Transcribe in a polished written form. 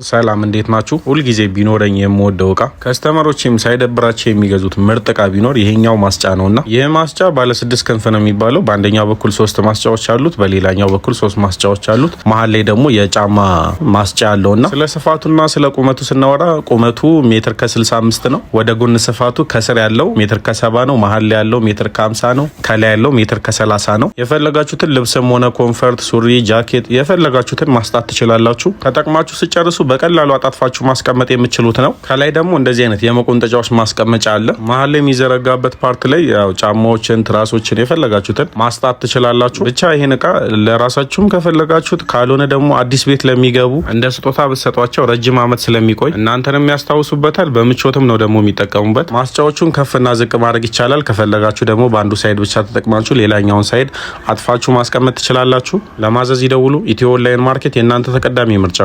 ሰላም፣ እንዴት ናችሁ? ሁልጊዜ ቢኖረኝ የምወደው እቃ፣ customer ኦችም ሳይደብራቸው የሚገዙት ምርጥ እቃ ቢኖር ይሄኛው ማስጫ ነውና ይህ ማስጫ ባለ ስድስት ክንፍ ነው የሚባለው። በአንደኛው በኩል ሶስት ማስጫዎች አሉት፣ በሌላኛው በኩል ሶስት ማስጫዎች አሉት። መሀል ላይ ደግሞ የጫማ ማስጫ አለውና ስለ ስፋቱና ስለ ቁመቱ ስናወራ ቁመቱ ሜትር ከ65 ነው። ወደ ጎን ስፋቱ ከስር ያለው ሜትር ከ70 ነው። መሀል ላይ ያለው ሜትር ከ50 ነው። ከላይ ያለው ሜትር ከ30 ነው። የፈለጋችሁትን ልብስም ሆነ comfort፣ ሱሪ፣ ጃኬት የፈለጋችሁትን ማስጣት ትችላላችሁ። ተጠቅማችሁ ስትጨርሱ በቀላሉ አጣጥፋችሁ ማስቀመጥ የምትችሉት ነው። ከላይ ደግሞ እንደዚህ አይነት የመቆንጠጫዎች ማስቀመጫ አለ። መሀል ላይ የሚዘረጋበት part ላይ ያው ጫማዎችን፣ ትራሶችን የፈለጋችሁትን ማስጣት ትችላላችሁ። ብቻ ይሄን እቃ ለራሳችሁም ከፈለጋችሁት፣ ካልሆነ ደግሞ አዲስ ቤት ለሚገቡ እንደ ስጦታ ብትሰጧቸው ረጅም ዓመት ስለሚቆይ እናንተንም ያስታውሱበታል። በምቾትም ነው ደግሞ የሚጠቀሙበት። ማስጫዎቹን ከፍና ዝቅ ማድረግ ይቻላል። ከፈለጋችሁ ደግሞ በአንዱ side ብቻ ተጠቅማችሁ ሌላኛውን side አጥፋችሁ ማስቀመጥ ትችላላችሁ። ለማዘዝ ይደውሉ። ኢትዮ ኦንላይን ማርኬት የእናንተ ተቀዳሚ ምርጫ።